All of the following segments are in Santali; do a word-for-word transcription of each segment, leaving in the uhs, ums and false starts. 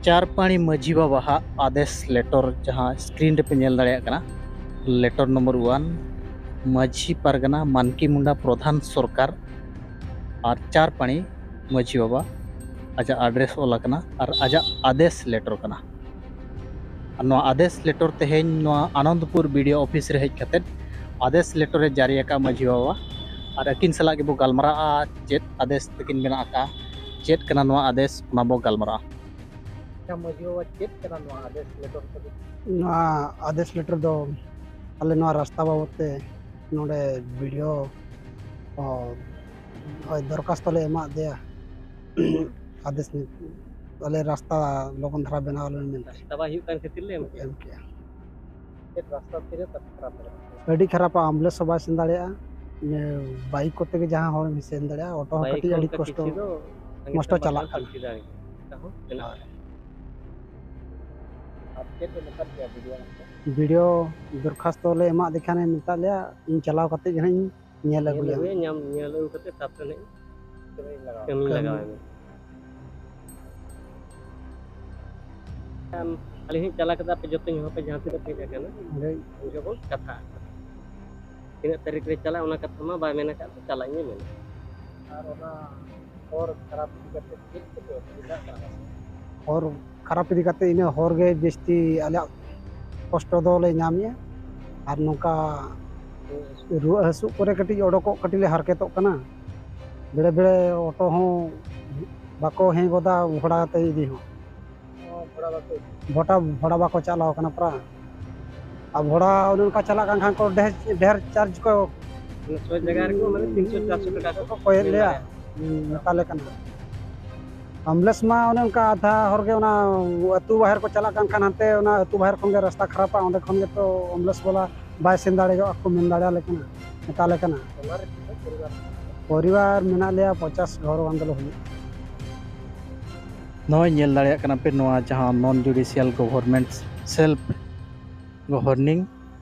ᱪᱟᱨᱯᱟᱹᱲᱤ ᱢᱟᱹᱡᱷᱤ ᱵᱟᱵᱟᱣᱟᱜ ᱟᱫᱮᱥ ᱞᱮᱴᱚᱨ ᱡᱟᱦᱟᱸ screen ᱨᱮᱯᱮ ᱧᱮᱞ ᱫᱟᱲᱮᱭᱟᱜ ᱠᱟᱱᱟ, letter number one, Majhi Pargana ᱢᱟᱱᱠᱤ Munda ᱯᱨᱚᱫᱷᱟᱱ ᱥᱚᱨᱠᱟᱨ ᱟᱨ ᱪᱟᱨᱯᱟᱹᱲᱤ ᱢᱟᱹᱡᱷᱤ ᱵᱟᱵᱟ ᱟᱡᱟᱜ ᱟᱰᱨᱮᱥ ᱚᱞ ᱟᱠᱟᱱᱟ ᱟᱨ ᱟᱡᱟᱜ ᱟᱫᱮᱥ ᱞᱮᱴᱚᱨ ᱠᱟᱱᱟ᱾ ᱟᱨ ᱱᱚᱣᱟ ᱟᱫᱮᱥ ᱞᱮᱴᱚᱨ ᱛᱮᱦᱮᱧ ᱱᱚᱣᱟ ᱟᱱᱚᱱᱫᱯᱩᱨ BDO ᱚᱯᱷᱤᱥ ᱨᱮ ᱦᱮᱡ ᱠᱟᱛᱮᱫ ᱟᱫᱮᱥ ᱞᱮᱴᱚᱨ ᱮ ᱡᱟᱹᱨᱤ ᱟᱠᱟᱫ ᱢᱟᱹᱡᱷᱤ ᱵᱟᱵᱟ, ᱟᱨ ᱟᱹᱠᱤᱱ ᱥᱟᱞᱟᱜ ᱜᱮᱵᱚ ᱜᱟᱞᱢᱟᱨᱟᱜᱼᱟ ᱪᱮᱫ ᱟᱫᱮᱥ ᱛᱟᱹᱠᱤᱱ ᱢᱮᱱᱟᱜ ᱟᱠᱟᱫᱼᱟ, ᱪᱮᱫ ᱠᱟᱱᱟ ᱱᱚᱣᱟ ᱟᱫᱮᱥ, ᱚᱱᱟ ᱵᱚ ᱜᱟᱞᱢᱟᱨᱟᱜᱼᱟ᱾ ᱟᱪᱪᱷᱟ ᱢᱟᱹᱡᱷᱤ ᱵᱟᱵᱟ, ᱪᱮᱫ ᱠᱟᱱᱟ ᱱᱚᱣᱟ ᱟᱫᱮᱥ ᱞᱮᱴᱚᱨ ᱛᱟᱹᱵᱤᱱ? ᱱᱚᱣᱟ ᱟᱫᱮᱥ ᱞᱮᱴᱚᱨ ᱫᱚ ᱟᱞᱮ ᱱᱚᱣᱟ ᱨᱟᱥᱛᱟ ᱵᱟᱵᱚᱫ ᱛᱮ ᱱᱚᱰᱮ BDO, ᱚ, ᱦᱳᱭ, ᱫᱚᱨᱠᱷᱟᱥᱛᱚ ᱞᱮ ᱮᱢᱟᱫ ᱫᱮᱭᱟ᱾ ᱟᱫᱮᱥ ᱟᱞᱮ ᱨᱟᱥᱛᱟ ᱞᱚᱜᱚᱱ ᱫᱷᱟᱨᱟ ᱵᱮᱱᱟᱣ ᱟᱞᱮ ᱢᱮᱱᱛᱮ᱾ ᱨᱟᱥᱛᱟ ᱵᱟᱭ ᱦᱩᱭᱩᱜ ᱠᱟᱱ ᱠᱷᱟᱹᱛᱤᱨ ᱞᱮ ᱮᱢ ᱠᱮᱜᱼᱟ᱾ ᱮᱢ ᱠᱮᱜᱼᱟ᱾ ᱪᱮᱫ ᱨᱟᱥᱛᱟ ᱛᱤᱱᱟᱹᱜ ᱛᱟᱯᱮ ᱠᱷᱟᱨᱟᱯ ᱟᱠᱟᱱᱟ? ᱟᱹᱰᱤ ᱠᱷᱟᱨᱟᱯᱟ, ambulance ᱦᱚᱸ ᱵᱟᱭ ᱥᱮᱱ ᱫᱟᱲᱮᱭᱟᱜᱼᱟ᱾ ᱤᱭᱟᱹ, bike ᱠᱚᱛᱮ ᱜᱮ ᱡᱟᱦᱟᱸ ᱦᱚᱲ ᱥᱮᱱ ᱫᱟᱲᱮᱭᱟᱜᱼᱟ, auto ᱦᱚᱸ ᱵᱟᱭᱤᱠ ᱠᱟᱹᱴᱤᱡ ᱦᱚᱸ ᱟᱹᱰᱤ ᱚᱱᱠᱟ ᱠᱚᱥᱴᱚ, ᱠᱤᱪᱷᱩ ᱫᱚ ᱥᱟᱸᱜᱮ ᱱᱚᱥᱴᱚ ᱥᱟᱸᱜᱮ ᱪᱟᱞᱟᱜ ᱵᱟᱝ ᱠᱟᱱᱟ᱾ ᱯᱟᱹᱨᱥᱤ ᱫᱟᱲᱮᱭᱟᱜᱼᱟ᱾ ᱚᱱᱠᱟ ᱦᱚᱸ ᱢᱮᱱᱟᱜᱼᱟ᱾ ᱦᱳᱭ᱾ ᱟᱨ ᱪᱮᱫ ᱯᱮ ᱢᱮᱛᱟᱫ ᱯᱮᱭᱟ BDO ᱚᱱᱛᱮ? BDO ᱫᱚᱨᱠᱷᱟᱥᱛᱚ ᱞᱮ ᱮᱢᱟᱫ ᱫᱮ ᱠᱷᱟᱱᱮ ᱢᱮᱛᱟᱫ ᱞᱮᱭᱟ, ᱤᱧ ᱪᱟᱞᱟᱣ ᱠᱟᱛᱮ ᱜᱮ ᱦᱟᱸᱜ ᱤᱧ ᱧᱮᱞ ᱧᱮᱞ ᱟᱹᱜᱩᱭᱟ᱾ ᱟᱹᱜᱩᱭᱟ, ᱧᱟᱢ, ᱧᱮᱞ ᱟᱹᱜᱩ ᱠᱟᱛᱮ ᱛᱟᱨᱯᱚᱨᱮ ᱱᱟᱜ ᱠᱟᱹᱢᱤ ᱞᱟᱜᱟᱣ ᱠᱟᱹᱢᱤ᱾ ᱞᱟᱜᱟᱣ ᱟᱭ ᱢᱮ᱾ ᱟᱢ, ᱟᱹᱞᱤᱧ ᱦᱚᱸᱧ ᱪᱟᱞᱟᱣ ᱠᱟᱛᱮ ᱟᱯᱮ ᱡᱚᱛᱚ ᱧᱩ ᱟᱯᱮ ᱡᱟᱦᱟᱸ ᱛᱤᱱᱟᱹᱜ ᱯᱮ ᱦᱮᱡ ᱟᱠᱟᱱᱟ, ᱚᱸᱰᱮ ᱩᱱ ᱡᱚᱠᱷᱚᱱ ᱠᱟᱛᱷᱟ᱾ ᱛᱤᱱᱟᱹᱜ ᱛᱟᱹᱨᱤᱠᱷ ᱨᱮ ᱪᱟᱞᱟᱜ, ᱚᱱᱟ ᱠᱟᱛᱷᱟ ᱢᱟ ᱵᱟᱭ ᱢᱮᱱ ᱟᱠᱟᱫ, ᱪᱟᱞᱟᱜ ᱤᱧ ᱢᱮᱱᱟ᱾ ᱟᱨ ᱚᱱᱟ ᱦᱚᱨ ᱠᱷᱟᱨᱟᱯ ᱤᱫᱤ ᱠᱟᱛᱮ ᱪᱮᱫ ᱠᱚᱯᱮ ᱚᱥᱩᱵᱤᱫᱷᱟᱜ ᱠᱟᱱᱟ? ᱦᱚᱨ ᱠᱷᱟᱨᱟᱯ ᱤᱫᱤ ᱠᱟᱛᱮ ᱤᱱᱟᱹ ᱦᱚᱨ ᱜᱮ ᱡᱟᱹᱥᱛᱤ ᱟᱞᱮᱭᱟᱜ ᱠᱚᱥᱴᱚ ᱫᱚᱞᱮ ᱧᱟᱢᱮᱜᱼᱟ᱾ ᱟᱨ ᱱᱚᱝᱠᱟ ᱨᱩᱣᱟᱹᱜ ᱦᱟᱹᱥᱩᱜ ᱠᱚᱨᱮ ᱠᱟᱹᱴᱤᱡ ᱚᱰᱚᱠᱚᱜ ᱠᱟᱹᱴᱤᱡ ᱞᱮ ᱦᱟᱨᱠᱮᱛᱚᱜ ᱠᱟᱱᱟ᱾ ᱵᱮᱲᱮ ᱵᱮᱲᱮ auto ᱦᱚᱸ ᱵᱟᱠᱚ ᱦᱮᱸ ᱜᱚᱫᱟ, ᱵᱷᱚᱲᱟ ᱠᱟᱛᱮ ᱤᱫᱤ ᱦᱚᱸ᱾ ᱚ, ᱵᱷᱚᱲᱟ ᱵᱟᱠᱚ ᱤᱫᱤ᱾ ᱵᱷᱚᱴᱟ, ᱵᱷᱚᱲᱟ ᱵᱟᱠᱚ ᱪᱟᱞᱟᱣ ᱠᱟᱱᱟ ᱯᱨᱟ᱾ ᱟᱨ ᱵᱷᱚᱲᱟ ᱚᱱᱮ ᱚᱱᱠᱟ ᱪᱟᱞᱟᱜ ᱠᱟᱱ ᱠᱷᱟᱱ ᱠᱚ ᱰᱷᱮᱨ, ᱰᱷᱮᱨ charge ᱠᱚ ᱢᱟᱱᱮ ᱥᱚᱭ ᱡᱟᱭᱜᱟ ᱨᱮᱠᱚ ᱢᱟᱱᱮ ᱛᱤᱱᱥᱚ ᱪᱟᱨᱥᱚ ᱴᱟᱠᱟ ᱠᱚ ᱠᱚᱭᱮᱫ ᱢᱮᱱ ᱞᱮᱭᱟ᱾ ᱫᱟᱲᱮᱭᱟᱜᱼᱟ᱾ ᱦᱩᱸ, ᱢᱮᱛᱟ ᱞᱮ ᱠᱟᱱᱟ᱾ Ambulance ᱢᱟ ᱚᱱᱮ ᱚᱱᱠᱟ ᱟᱫᱷᱟ ᱦᱚᱨ ᱜᱮ ᱚᱱᱟ ᱟᱹᱛᱩ ᱵᱟᱦᱮᱨ ᱠᱚ ᱪᱟᱞᱟᱜ ᱠᱟᱱ ᱠᱷᱟᱱ ᱦᱟᱱᱛᱮ ᱚᱱᱟ ᱟᱹᱛᱩ ᱵᱟᱦᱮᱨ ᱠᱷᱚᱱ ᱜᱮ ᱨᱟᱥᱛᱟ ᱠᱷᱟᱨᱟᱯᱟ, ᱚᱸᱰᱮ ᱠᱷᱚᱱ ᱜᱮ ᱛᱚ ambulance ᱵᱟᱞᱟ ᱵᱟᱭ ᱥᱮᱱ ᱫᱟᱲᱮᱭᱟᱜᱼᱟ ᱠᱚ ᱢᱮᱱ ᱫᱟᱲᱮᱭᱟᱞᱮ ᱠᱟᱱᱟ, ᱢᱮᱛᱟ ᱞᱮ ᱠᱟᱱᱟ᱾ ᱚᱱᱟ ᱨᱮ ᱛᱤᱱᱟᱹᱜ ᱯᱚᱨᱤᱵᱟᱨ? ᱯᱚᱨᱤᱵᱟᱨ ᱢᱮᱱᱟᱜ ᱞᱮᱭᱟ ᱯᱚᱧᱪᱟᱥ ᱜᱷᱚᱨ ᱜᱟᱱ ᱫᱚᱞᱮ ᱦᱩᱭᱩᱜᱼᱟ᱾ ᱱᱚᱜᱼᱚᱭ ᱧᱮᱞ ᱫᱟᱲᱮᱭᱟᱜ ᱠᱟᱱᱟ ᱯᱮ ᱱᱚᱣᱟ ᱡᱟᱦᱟᱸ non judicial government self governing,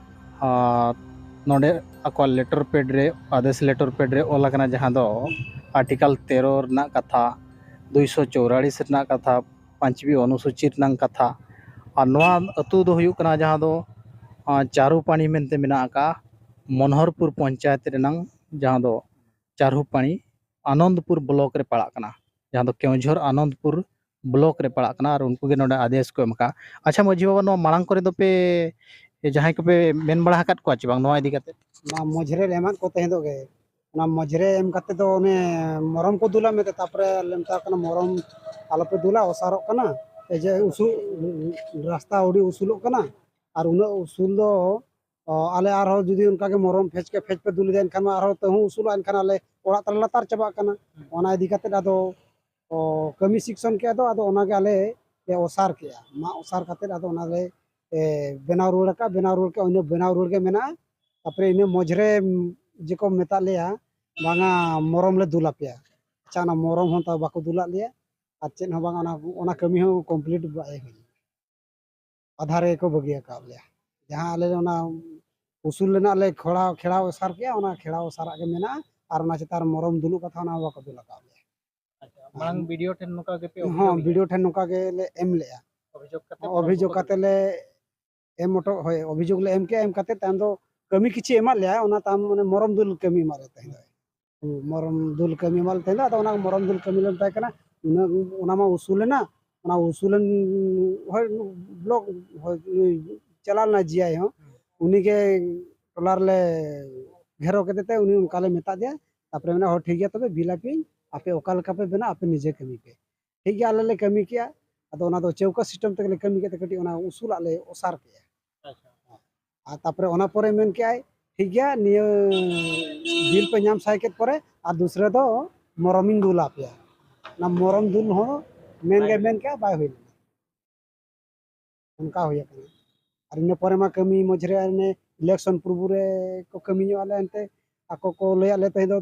ᱟᱨ ᱱᱚᱰᱮ ᱟᱠᱚᱣᱟᱜ letter pad ᱨᱮ, ᱟᱫᱮᱥ letter pad ᱨᱮ ᱚᱞ ᱟᱠᱟᱱᱟ ᱡᱟᱦᱟᱸ ᱫᱚ article ᱛᱮᱨᱚ ᱨᱮᱱᱟᱜ ᱠᱟᱛᱷᱟ, ᱫᱩᱭᱥᱚ ᱪᱩᱣᱟᱞᱤᱥ ᱨᱮᱱᱟᱜ ᱠᱟᱛᱷᱟ, ᱯᱟᱸᱪᱣᱤ ᱚᱱᱩᱥᱩᱪᱤ ᱨᱮᱱᱟᱝ ᱠᱟᱛᱷᱟ᱾ ᱟᱨ ᱱᱚᱣᱟ ᱟᱹᱛᱩ ᱫᱚ ᱦᱩᱭᱩᱜ ᱠᱟᱱᱟ ᱡᱟᱦᱟᱸ ᱫᱚ, ᱟᱸ, ᱪᱟᱨᱩᱯᱟᱱᱤ ᱢᱮᱱᱛᱮ ᱢᱮᱱᱟᱜ ᱟᱠᱟᱫ ᱢᱚᱱᱳᱦᱚᱨᱯᱩᱨ ᱯᱚᱧᱪᱟᱭᱮᱛ ᱨᱮᱱᱟᱝ, ᱡᱟᱦᱟᱸ ᱫᱚ ᱪᱟᱨᱩᱯᱟᱱᱤ ᱟᱱᱚᱱᱫᱯᱩᱨ ᱵᱞᱚᱠ ᱨᱮ ᱯᱟᱲᱟᱜ ᱠᱟᱱᱟ, ᱡᱟᱦᱟᱸ ᱫᱚ ᱠᱮᱣᱡᱷᱚᱨ ᱟᱱᱚᱱᱫᱯᱩᱨ ᱵᱞᱚᱠ ᱨᱮ ᱯᱟᱲᱟᱜ ᱠᱟᱱᱟ᱾ ᱟᱨ ᱩᱱᱠᱩ ᱜᱮ ᱱᱚᱰᱮ ᱟᱫᱮᱥ ᱠᱚ ᱮᱢ ᱟᱠᱟᱫᱼᱟ᱾ ᱟᱪᱪᱷᱟ ᱢᱟᱹᱡᱷᱤ ᱵᱟᱵᱟ, ᱱᱚᱣᱟ ᱢᱟᱲᱟᱝ ᱠᱚᱨᱮ ᱫᱚ ᱯᱮ ᱡᱟᱦᱟᱸᱭ ᱠᱚᱯᱮ ᱢᱮᱱ ᱵᱟᱲᱟ ᱟᱠᱟᱫ ᱠᱚᱣᱟ ᱪᱮ ᱵᱟᱝ ᱱᱚᱣᱟ ᱤᱫᱤ ᱠᱟᱛᱮ? ᱚᱱᱟ ᱢᱚᱡᱽᱨᱮ ᱞᱮ ᱮᱢᱟᱫ ᱠᱚ ᱛᱟᱦᱮᱸ ᱫᱚ ᱜᱮ, ᱚᱱᱟ ᱢᱚᱡᱽᱨᱮ ᱮᱢ ᱠᱟᱛᱮ ᱫᱚ ᱚᱱᱮ ᱢᱚᱨᱚᱢ ᱠᱚ ᱫᱩᱞᱟ ᱢᱮᱱᱛᱮ, ᱛᱟᱨᱯᱚᱨᱮ ᱞᱮ ᱢᱮᱛᱟ ᱠᱚ ᱠᱟᱱᱟ, "ᱢᱚᱨᱚᱢ ᱟᱞᱚᱯᱮ ᱫᱩᱞᱟ, ᱚᱥᱟᱨᱚᱜ ᱠᱟᱱᱟ, ᱮ ᱡᱮ ᱩᱥᱩᱞ ᱨᱟᱥᱛᱟ ᱟᱹᱰᱤ ᱩᱥᱩᱞᱚᱜ ᱠᱟᱱᱟ, ᱟᱨ ᱩᱱᱟᱹᱜ ᱩᱥᱩᱞ ᱫᱚ, ᱚ, ᱟᱞᱮ ᱟᱨᱦᱚᱸ ᱡᱩᱫᱤ ᱚᱱᱠᱟ ᱜᱮ ᱢᱚᱨᱚᱢ ᱯᱷᱮᱡ ᱠᱮ ᱯᱷᱮᱡ ᱯᱮ ᱫᱩᱞ ᱤᱫᱤᱭᱟ, ᱮᱱᱠᱷᱟᱱ ᱢᱟ ᱟᱨᱦᱚᱸ ᱛᱟᱹᱦᱩ ᱩᱥᱩᱞᱚᱜᱼᱟ, ᱮᱱᱠᱷᱟᱱ ᱟᱞᱮ ᱚᱲᱟᱜ ᱛᱟᱞᱮ ᱞᱟᱛᱟᱨ ᱪᱟᱵᱟᱜ ᱠᱟᱱᱟ᱾" ᱚᱱᱟ ᱤᱫᱤ ᱠᱟᱛᱮ ᱟᱫᱚ ᱚ, ᱠᱟᱹᱢᱤ ᱥᱮᱠᱥᱚᱱ ᱠᱮᱫ ᱫᱚ, ᱟᱫᱚ ᱚᱱᱟᱜᱮ ᱟᱞᱮ ᱞᱮ ᱚᱥᱟᱨ ᱠᱮᱜᱼᱟ᱾ ᱢᱟᱜ ᱚᱥᱟᱨ ᱠᱟᱛᱮᱫ ᱟᱫᱚ ᱚᱱᱟᱞᱮ, ᱮ, ᱵᱮᱱᱟᱣ ᱨᱩᱣᱟᱹᱲ ᱟᱠᱟᱫ᱾ ᱵᱮᱱᱟᱣ ᱨᱩᱣᱟᱹᱲ ᱠᱮᱫ, ᱤᱱᱟᱹ ᱵᱮᱱᱟᱣ ᱨᱩᱣᱟᱹᱲ ᱜᱮ ᱢᱮᱱᱟᱜᱼᱟ᱾ ᱛᱟᱨᱯᱚᱨᱮ ᱤᱱᱟᱹ ᱢᱚᱡᱽ ᱨᱮ, ᱩᱢ, ᱡᱮᱠᱚ ᱢᱮᱛᱟᱫ ᱞᱮᱭᱟ, "ᱵᱟᱝᱟ, ᱢᱚᱨᱚᱢ ᱞᱮ ᱫᱩᱞ ᱟᱯᱮᱭᱟ᱾" ᱟᱪᱪᱷᱟ, ᱚᱱᱟ ᱢᱚᱨᱚᱢ ᱦᱚᱸ ᱛᱟᱣ ᱵᱟᱠᱚ ᱫᱩᱞᱟᱫ ᱞᱮᱭᱟ᱾ ᱟᱨ ᱪᱮᱫ ᱦᱚᱸ ᱵᱟᱝ, ᱚᱱᱟ, ᱚᱱᱟ ᱠᱟᱹᱢᱤ ᱦᱚᱸ ᱠᱚᱢᱯᱞᱤᱴ ᱵᱟᱭ ᱦᱩᱭ ᱞᱮᱱᱟ᱾ ᱟᱫᱷᱟ ᱨᱮᱜᱮ ᱠᱚ ᱵᱟᱹᱜᱤ ᱟᱠᱟᱫ ᱞᱮᱭᱟ᱾ ᱡᱟᱦᱟᱸ ᱟᱞᱮ ᱚᱱᱟ ᱩᱥᱩᱞ ᱨᱮᱱᱟᱜ ᱞᱮ ᱠᱷᱮᱲᱟᱣ, ᱠᱷᱮᱲᱟᱣ ᱚᱥᱟᱨ ᱠᱮᱜᱼᱟ, ᱚᱱᱟ ᱠᱷᱮᱲᱟᱣ ᱚᱥᱟᱨᱟᱜ ᱜᱮ ᱢᱮᱱᱟᱜᱼᱟ, ᱟᱨ ᱚᱱᱟ ᱪᱮᱛᱟᱱ ᱨᱮ ᱢᱚᱨᱚᱢ ᱫᱩᱞᱩᱜ ᱠᱟᱛᱷᱟ, ᱚᱱᱟ ᱦᱚᱸ ᱵᱟᱠᱚ ᱫᱩᱞ ᱟᱠᱟᱫ ᱞᱮᱭᱟ᱾ ᱟᱪᱪᱷᱟ, ᱢᱟᱲᱟᱝ ᱵᱤ ᱰᱤ ᱳ ᱴᱷᱮᱱ ᱱᱚᱝᱠᱟ ᱜᱮᱯᱮ ᱦᱚᱸ, ᱚᱵᱷᱤᱡᱳᱜᱽ ᱞᱮᱫᱟ? ᱵᱤ ᱰᱤ ᱳ ᱴᱷᱮᱱ ᱱᱚᱝᱠᱟ ᱜᱮᱞᱮ ᱮᱢ ᱞᱮᱜᱼᱟ᱾ ᱚᱵᱷᱤᱡᱳᱜᱽ ᱠᱟᱛᱮ ᱢᱚᱨᱚᱢ ᱚᱵᱷᱤᱡᱳᱜᱽ ᱫᱩᱞ ᱠᱟᱛᱮ ᱞᱮ ᱮᱢ ᱦᱚᱴᱚ, ᱦᱳᱭ, ᱚᱵᱷᱤᱡᱳᱜᱽ ᱞᱮ ᱮᱢ ᱠᱮᱜᱼᱟ, ᱮᱢ ᱠᱟᱛᱮ ᱛᱟᱭᱚᱢ ᱫᱚ ᱠᱟᱹᱢᱤ ᱠᱤᱪᱷᱩ ᱮᱢᱟᱫ ᱞᱮᱭᱟ, ᱚᱱᱟ ᱛᱟᱭᱚᱢ ᱢᱟᱱᱮ ᱢᱚᱨᱚᱢ ᱫᱩᱞ ᱠᱟᱹᱢᱤ ᱮᱢᱟᱫ ᱞᱮ ᱛᱟᱦᱮᱸᱫ᱾ ᱦᱩᱸ, ᱢᱚᱨᱚᱢ ᱫᱩᱞ ᱠᱟᱹᱢᱤ ᱮᱢᱟᱫ ᱞᱮ ᱛᱟᱦᱮᱸᱫ, ᱟᱫᱚ ᱚᱱᱟ ᱢᱚᱨᱚᱢ ᱫᱩᱞ ᱠᱟᱹᱢᱤ ᱞᱮ ᱢᱮᱛᱟᱭ ᱠᱟᱱᱟ, ᱩᱱᱟᱹᱜ, ᱚᱱᱟ ᱢᱟ ᱩᱥᱩᱞ ᱮᱱᱟ, ᱚᱱᱟ ᱩᱥᱩᱞ ᱮᱱ, ᱦᱳᱭ, ᱵᱞᱚᱠ, ᱦᱳᱭ, ᱩᱱᱤ ᱪᱟᱞᱟᱣ ᱞᱮᱱᱟ ᱡᱤ ᱟᱭ ᱦᱚᱸ, ᱩᱱᱤ ᱜᱮ ᱴᱚᱞᱟ ᱨᱮᱞᱮ ᱜᱷᱮᱨᱟᱣ ᱠᱮᱫᱮ ᱛᱮ ᱩᱱᱤ ᱚᱱᱠᱟ ᱞᱮ ᱢᱮᱛᱟ ᱫᱮᱭᱟ, ᱛᱟᱨᱯᱚᱨᱮ ᱢᱮᱱᱟ, "ᱦᱚᱸ, ᱴᱷᱤᱠ ᱜᱮᱭᱟ, ᱛᱚᱵᱮ ᱵᱤᱞ ᱟᱯᱮᱭᱟᱹᱧ, ᱟᱯᱮ ᱚᱠᱟ ᱞᱮᱠᱟ ᱯᱮ ᱵᱮᱱᱟᱣ, ᱟᱯᱮ ᱱᱤᱡᱮ ᱠᱟᱹᱢᱤ ᱯᱮ᱾" ᱴᱷᱤᱠ ᱜᱮᱭᱟ, ᱟᱞᱮ ᱞᱮ ᱠᱟᱹᱢᱤ ᱠᱮᱜᱼᱟ᱾ ᱟᱫᱚ ᱚᱱᱟ ᱫᱚ ᱪᱟᱹᱣᱠᱟ ᱥᱤᱥᱴᱮᱢ ᱛᱮᱜᱮ ᱞᱮ ᱠᱟᱹᱢᱤ ᱠᱮᱫ ᱛᱮ ᱠᱟᱹᱴᱤᱡ ᱚᱱᱟ ᱩᱥᱩᱞᱟᱜ ᱞᱮ ᱚᱥᱟᱨ ᱠᱮᱜᱼᱟ᱾ ᱟᱪᱪᱷᱟ᱾ ᱟᱨ ᱛᱟᱨᱯᱚᱨᱮ ᱚᱱᱟ ᱯᱚᱨᱮ ᱢᱮᱱ ᱠᱮᱜᱼᱟᱭ, "ᱴᱷᱤᱠ ᱜᱮᱭᱟ, ᱱᱤᱭᱟᱹ ᱵᱤᱞ ᱯᱮ ᱧᱟᱢ ᱥᱟᱭ ᱠᱮᱫ ᱯᱚᱨᱮ ᱟᱨ ᱫᱩᱥᱨᱟᱹ ᱫᱚ ᱢᱚᱨᱚᱢᱤᱧ ᱫᱩᱞ ᱟᱯᱮᱭᱟ᱾" ᱚᱱᱟ ᱢᱚᱨᱚᱢ ᱫᱩᱞ ᱦᱚᱸ ᱢᱮᱱ ᱜᱮ ᱵᱟᱭ ᱢᱮᱱ ᱠᱮᱜᱼᱟ, ᱵᱟᱭ ᱦᱩᱭ ᱞᱮᱱᱟ᱾ ᱚᱱᱠᱟ ᱦᱩᱭ ᱟᱠᱟᱱᱟ᱾ ᱟᱨ ᱤᱱᱟᱹ ᱯᱚᱨᱮ ᱢᱟ ᱠᱟᱹᱢᱤ ᱢᱚᱡᱽ ᱨᱮ ᱚᱱᱮ ᱤᱞᱮᱠᱥᱚᱱ ᱯᱨᱚᱵᱷᱩ ᱨᱮ ᱠᱚ ᱠᱟᱹᱢᱤ ᱧᱚᱜ ᱟᱞᱮ ᱮᱱᱛᱮ, ᱟᱠᱚ ᱠᱚ ᱞᱟᱹᱭᱟᱫ ᱞᱮ ᱛᱟᱦᱮᱸ ᱫᱚ,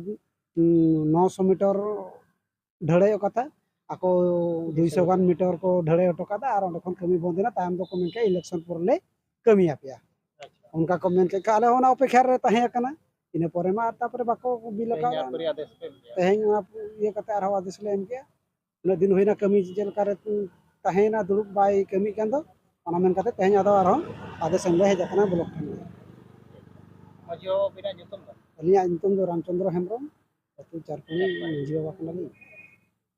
ᱩᱸ, ᱱᱚᱥᱚ ᱢᱤᱴᱟᱨ ᱰᱷᱟᱹᱲᱟᱹᱭᱚᱜ ᱠᱟᱛᱷᱟ, ᱟᱠᱚ ᱫᱩᱭᱥᱚ ᱜᱟᱱ ᱢᱤᱴᱟᱨ ᱠᱚ ᱰᱷᱟᱹᱲᱟᱹᱭ ᱦᱚᱴᱚ ᱠᱟᱫᱟ, ᱟᱨ ᱚᱸᱰᱮ ᱠᱷᱚᱱ ᱠᱟᱹᱢᱤ ᱵᱚᱱᱫ ᱮᱱᱟ᱾ ᱛᱟᱭᱚᱢ ᱫᱚᱠᱚ ᱢᱮᱱ ᱠᱮᱜᱼᱟ, "ᱤᱞᱮᱠᱥᱚᱱ ᱯᱚᱨ ᱞᱮ ᱠᱟᱹᱢᱤ ᱟᱯᱮᱭᱟ᱾" ᱟᱪᱪᱷᱟ᱾ ᱚᱱᱠᱟ ᱠᱚ ᱢᱮᱱ ᱠᱮᱫ ᱠᱷᱟᱱ, ᱟᱞᱮ ᱦᱚᱸ ᱚᱱᱟ ᱚᱯᱮᱠᱷᱟ ᱨᱮ ᱛᱟᱦᱮᱸ ᱠᱟᱱᱟ᱾ ᱤᱱᱟᱹ ᱯᱚᱨᱮ ᱢᱟ ᱟᱨ ᱛᱟᱨᱯᱚᱨᱮ ᱵᱟᱠᱚ ᱵᱤᱞ ᱛᱮᱦᱮᱧ ᱟᱠᱟᱫ᱾ ᱟᱨ ᱯᱚᱨᱮ ᱟᱫᱮᱥ ᱯᱮ ᱮᱢ ᱠᱮᱜᱼᱟ᱾ ᱛᱮᱦᱮᱧ ᱚᱱᱟ ᱤᱭᱟᱹ ᱠᱟᱛᱮ ᱟᱨᱦᱚᱸ ᱟᱫᱮᱥ ᱞᱮ ᱮᱢ ᱠᱮᱜᱼᱟ᱾ ᱩᱱᱟᱹᱜ ᱫᱤᱱ ᱦᱩᱭᱱᱟ ᱠᱟᱹᱢᱤ ᱪᱮᱫ ᱞᱮᱠᱟ ᱨᱮ, ᱩᱸ, ᱛᱟᱦᱮᱸᱭᱮᱱᱟ, ᱫᱩᱲᱩᱵ ᱵᱟᱭ ᱠᱟᱹᱢᱤᱭᱮᱫ ᱠᱟᱱ ᱫᱚ, ᱚᱱᱟ ᱢᱮᱱ ᱠᱟᱛᱮ ᱛᱮᱦᱮᱧ ᱟᱫᱚ ᱟᱨᱦᱚᱸ ᱟᱫᱮᱥ ᱮᱢ ᱞᱮ ᱦᱮᱡ ᱟᱠᱟᱱᱟ ᱵᱞᱚᱠ ᱴᱷᱮᱱ᱾ ᱢᱟᱹᱡᱷᱤ ᱵᱟᱵᱟ, ᱟᱹᱵᱤᱱᱟᱜ ᱧᱩᱛᱩᱢ ᱫᱚ? ᱟᱹᱞᱤᱧᱟᱜ ᱧᱩᱛᱩᱢ ᱫᱚ ᱨᱟᱢᱪᱚᱸᱫᱽᱨᱚ ᱦᱮᱢᱵᱨᱚᱢ, ᱟᱹᱛᱩ ᱪᱟᱨᱠᱩᱱᱤ ᱢᱟᱹᱡᱷᱤ ᱵᱟᱵᱟ ᱠᱟᱱᱟᱞᱤᱧ᱾